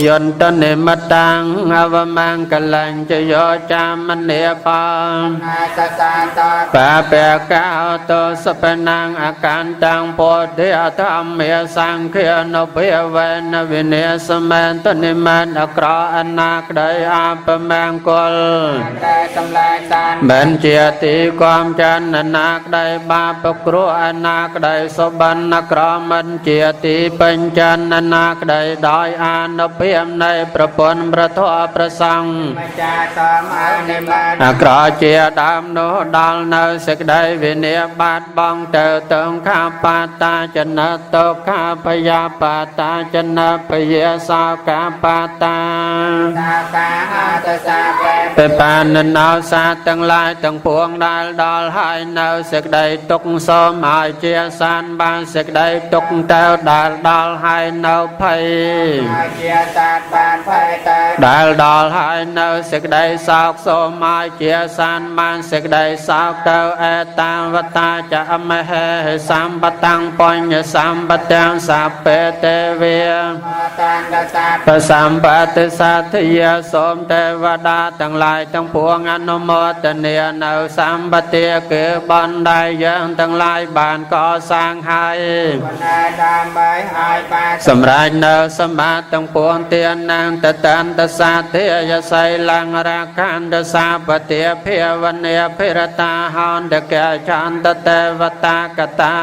យន្តនិមិតាំងអវមង្គលញ្ចយោចាមនេផល ណាសសាត បាពកោតសពនាងអកន្តតាំងពោធិធម្មេសង្ឃានុភិវេនវិនិសមន្តនិមន្តអក្រអនាក្តីអពមង្គល តែសម្លែងសាន មិនជាទីគំចន្ទនាក្តីបាបគ្រោះអនាក្តីសុបិនក្រមិនជាទីពេញចន្ទនាក្តីដោយអានុភាពនៃប្រពន្ធប្រធរប្រសង្ឃ មចាសមអនិមន្ត អក្រជាដើមនោះដល់នៅសេចក្តីវិនិបាតបងទៅតងខាបាតាចនតោខាភយាបាតាចនពយាសោកាបាតា សាកាអតសាប្រេ បបានណោសាទាំងឡាយទាំងពួងដែលដល់ហើយនៅសេចក្តីទុក្ខសូមឲ្យជាសានបានសេចក្តីទុក្ខទៅដែលដល់ហើយនៅភ័យ ឲ្យជាសាទបានភ័យទៅ ដែលដល់ហើយនៅសេចក្តីសោកសូមឲ្យជាសានបានសេចក្តីសោកទៅអេតាវតាចអមហេសម្បតាំងបញ្ញសម្បទាំងសាពេទេវា តាំងសាទ ប្រសម្បត្តិសាធិយសូមទេវតាទាំងឡាយទាំងពួងអនុមោទនានៅសម្បត្តិគឺបណ្ដាយើងទាំងឡាយបានកសាងហើយ បណ្ដាដើម្បីឲ្យបាន សម្រាប់នៅសម្បត្តិទាំងពួងទានាងតតន្តសាធិយសីលង្រាខន្តសាបតិភាវនាភិរតាហន្តកចន្តទេវតាកតា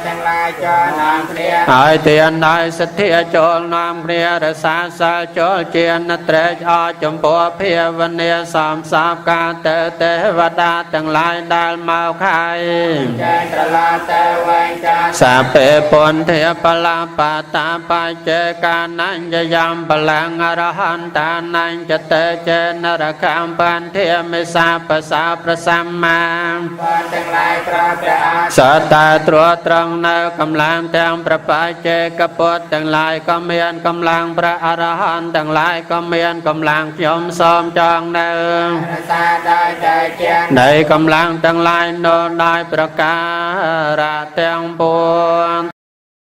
ទាំងឡាយចូលនាំគ្នា ហើយទានដោយសទ្ធាចូលនាំគ្នារសាសាចូលជានត្រេកអរចំពោះភាវនាសំសាបការទៅទេវតាទាំងឡាយដែលមកខាយ ចេញត្រឡប់ទៅវិញចា សាពេពុនធាបលាបតាបច្ចេកានញ្ញយំបលាំងអរហន្តានញ្ញតេចេនរខំបានធាមិសាបសាប្រសម្មា បានទាំងឡាយប្រព្រះអ សតាត្រួតត្រង់នៅកម្លាំងទាំងប្របច្ចេកពុទ្ធទាំងឡាយក៏មានកម្លាំងព្រះអរហន្តទាំងឡាយក៏មានកម្លាំងខ្ញុំសូមចងនៅ រសាដោយតែជា នៃកម្លាំងទាំងឡាយនោះដោយប្រការៈទាំងពួង។